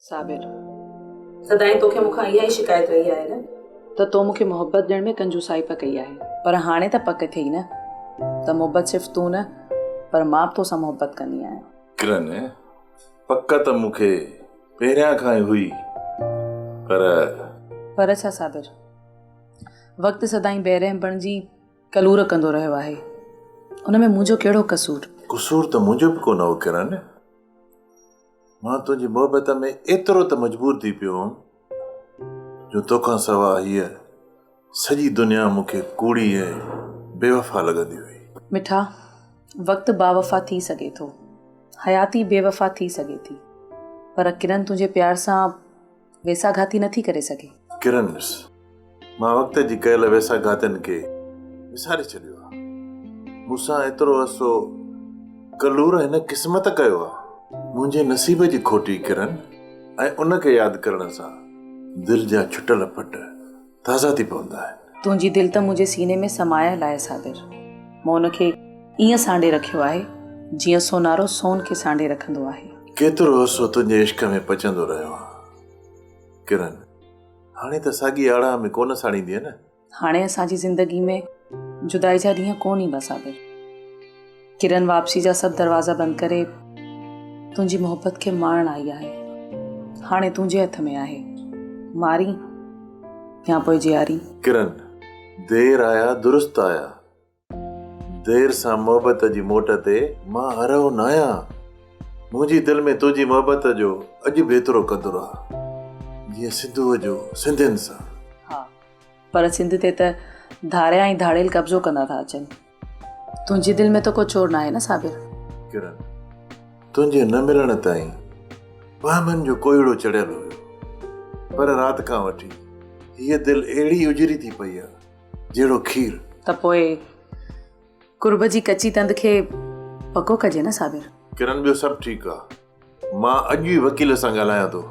صابر، سدائين توکي مون کان اها ئي شڪايت رهي آهي نه ته تو مون کي محبت ڏيڻ ۾ ڪنجوسائپ ڪئي آهي. پر هاڻي ته پڪ ٿئي نه ته محبت صرف تون نه پر مان به توسان محبت ڪندي آهيان. ڪرن، پڪ ته مون کي پهريان کان ئي هئي پر. پر ڇا صابر، وقت سدائين بيرحم بڻجي ڪلور ڪندو رهيو آهي، ان ۾ منهنجو ڪهڙو قصور؟ قصور ته منهنجو به ڪونه هو ڪرن. مان تنهنجي محبت ۾ ايترو ته مجبور ٿي پيو هوم جو توکان سوا هيء سڄي دنيا مون کي ڪوڙي ۽ بيوفا لڳندي هئي. مٺا، وقت باوفا ٿي سگهي ٿو، حياتي بيوفا ٿي سگهي ٿي، پر ڪرن تنهنجي پيار سان ويساگهاتي نٿي ڪري سگهي. ڪرن ڏس، مان وقت جي ڪيل ويساگهاتين کي وساري ڇڏيو آ. مون سان ايترو عرصو ڪلور هن قسمت ڪيو آ. منهنجي نصيب جي کوٽي ڪرن ۽ ان کي ياد ڪرڻ سان دل جا ڇٽل ڦٽ تازا ٿي پوندا آهن. تنهنجي دل ته منهنجي سيني ۾ سمايل آهي صابر. مون ان کي ائين سانڍي رکيو آهي، جيئن سونارو سون کي سانڍي رکندو آهي. ڪيترو عرصو تنهنجي عشق ۾ پچندو رهيو آهيان ڪرن. هاڻي ته ساڳي آڙاهه ۾ ڪونه ساڙيندينء نه؟ هاڻي اسان جي زندگي ۾ جدائي جا ڏينهن ڪونه ايندا صابر. ڪرن واپسي جا سڀ دروازا بند ڪري تنهنجي محبت کي ماڻڻ آئي آهي. هاڻي تنهنجي هٿ ۾ آهي. مارين يا پوء جيارين. ڪرن، دير آيا درست آيا. دير سان محبت جي موٽ تي مان ارهو ناهيان. منهنجي دل ۾ تنهنجي محبت جو اڄ به ايترو قدر آ، جيئن سنڌوء جو سنڌين سان. ها، پر سنڌ تي ته ڌاريا ۽ ڌاڙيل قبضو ڪندا ٿا اچن. تنهنجي دل ۾ ته ڪو چور ناهي نه صابر؟ ڪرن، تنهنجي نه ملڻ تائين وهمن جو ڪوهيڙو چڙهيل هيو، پر رات کان وٺي هيء دل اهڙي اجري ٿي پئي آ، جهڙو کير. ته پوء قرب جي ڪچي تند کي پڪو ڪجي نه صابر. ڪرن ٻيو سڀ ٺيڪ آ. مان اڄ ئي وڪيل سان ڳالهايان ٿو.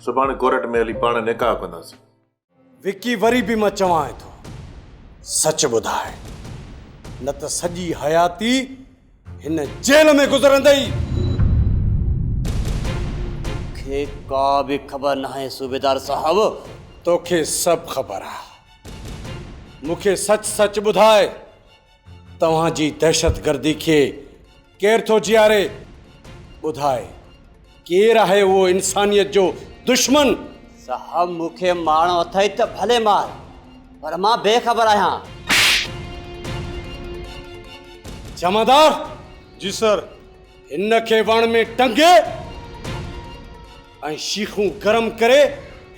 سڀاڻي ڪورٽ ۾ هلي پاڻ نڪاح ڪنداسين. وڪي وري به مان چوانء ٿو سچ ٻڌاء نه ته سڄي حياتي هن جيل ۾ گذرندئي. مون کي ڪا به خبر ناهي صوبيدار صاحب. توکي سڀ خبر آ. مون کي سچ سچ ٻڌاء توهان جي دهشتگردي کي ڪير ٿو جياري؟ ٻڌاء ڪير آهي اهو انسانيت جو دشمن؟ صاحب مون کي مارڻو اٿئي ته ڀلي مار پر مان بي خبر آهيان. جمعدار! جي سر. هن کي وڻ ۾ ٽنگي ۽ شيخون گرم ڪري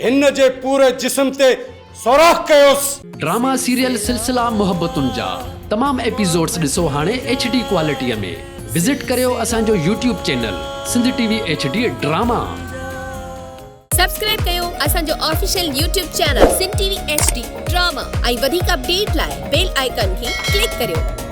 هن جي پوري جسم تي سوراخ ڪيوس. ڊراما سيريل سلسلا محبتن جا تمام ايپيسوڊس ڏسو هاڻي ايڇ ڊي ڪوالٽي ۾ وزٽ ڪريو اسان جو YouTube channel Sindh T V H D drama. Subscribe ڪيو اسان جو official YouTube channel Sindh T V H D drama ۽ وڌيڪ اپڊيٽ لاء بيل آئيڪان کي ڪلڪ ڪريو.